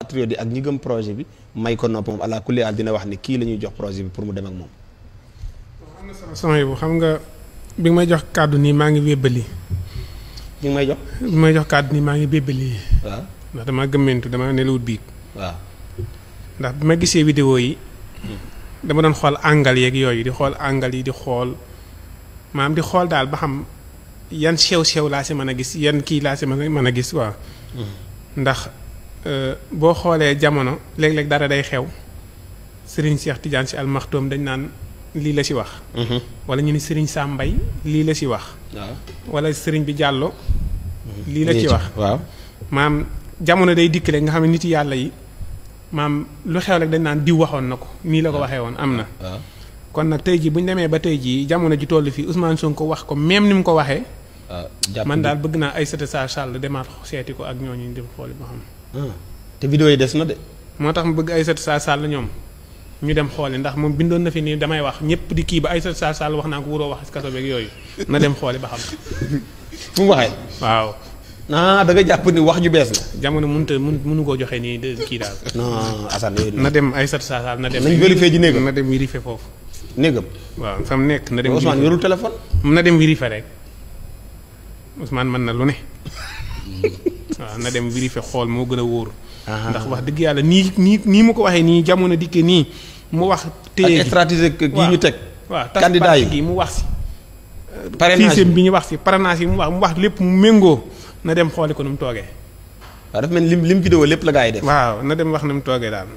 patriote yi ak ñi gëm projet bi may ko nopp moom ala kulli al dina wax ni kii la ñuy jox projet bi pour mu dem ak moom. am na sama bu xam nga bi nga may jox kàddu nii maa ngi wébbali. ñi ngi may jox. bi may jox kàddu nii maa ngi wébbali. waaw ndax dama gëmmentu dama nelawut biig. waaw. ndax bi ma gisee vidéo yi. dama doon xool angal yeeg yooyu di xool angal yi di xool maam di xool daal ba xam yan sew laa si mën a gis yan kii laa si mën a gis waaw. ndax boo xoolee jamono léeg-léeg dara day xew Serigne Cheikh Tidiane Sy Al Maktoum dañ naan lii la si wax. wala ñu ni Serigne Sam Mbaye lii la si wax. wala Serigne bi Diallo. lii la ci wax waaw. maam jamono day dikk rek nga xam ne nit yàlla yi maam lu xew rek dañ naan diw waxoon na ko nii la ko waxee woon am na. kon nag tey jii bu ñu demee ba tey jii jamono ji toll fii Ousmane Sonko wax ko même ni mu ko waxee. man daal bëgg naa Aïssata Tall Sall demaat seeti ko ak ñooñu dem xooli ba xam. te vidéo yi des na de. moo tax mu bëgg Aïssata Tall Sall ñoom ñu dem xooli ndax moom bindoon na fi nii damay wax ñëpp di kii ba Aïssata Tall Sall wax naa ko wuroo wax kaso beeg yooyu na dem xooli ba xam. fu mu waxee. waaw. da nga jàpp ni wax ju bees la. jamono mënu koo joxe nii de kii daal. non Assane yooyu na dem Aïssata Tall Sall na dem. nañ vérifié ji néegam na dem vérifié foofu. néegam. waaw fa mu nekk na dem. Ousmane yorul téléphone. na dem vérifié rek Ousmane mën na lu ne. waaw na dem vérifié xool moo gën a wóor. ndax wax dëgg yàlla nii mu ko waxee nii jamono dikkee nii mu wax. téye ak stratégie gi ñu teg. waaw candidat yi mu wax si. parrainage bi ñu wax si parrainage yi mu wax lépp mu méngoo na dem xooli ko nu mu toogee. waaw dafa mel lim vidéo lépp la gaa yi def. waaw na dem wax na mu toogee daal.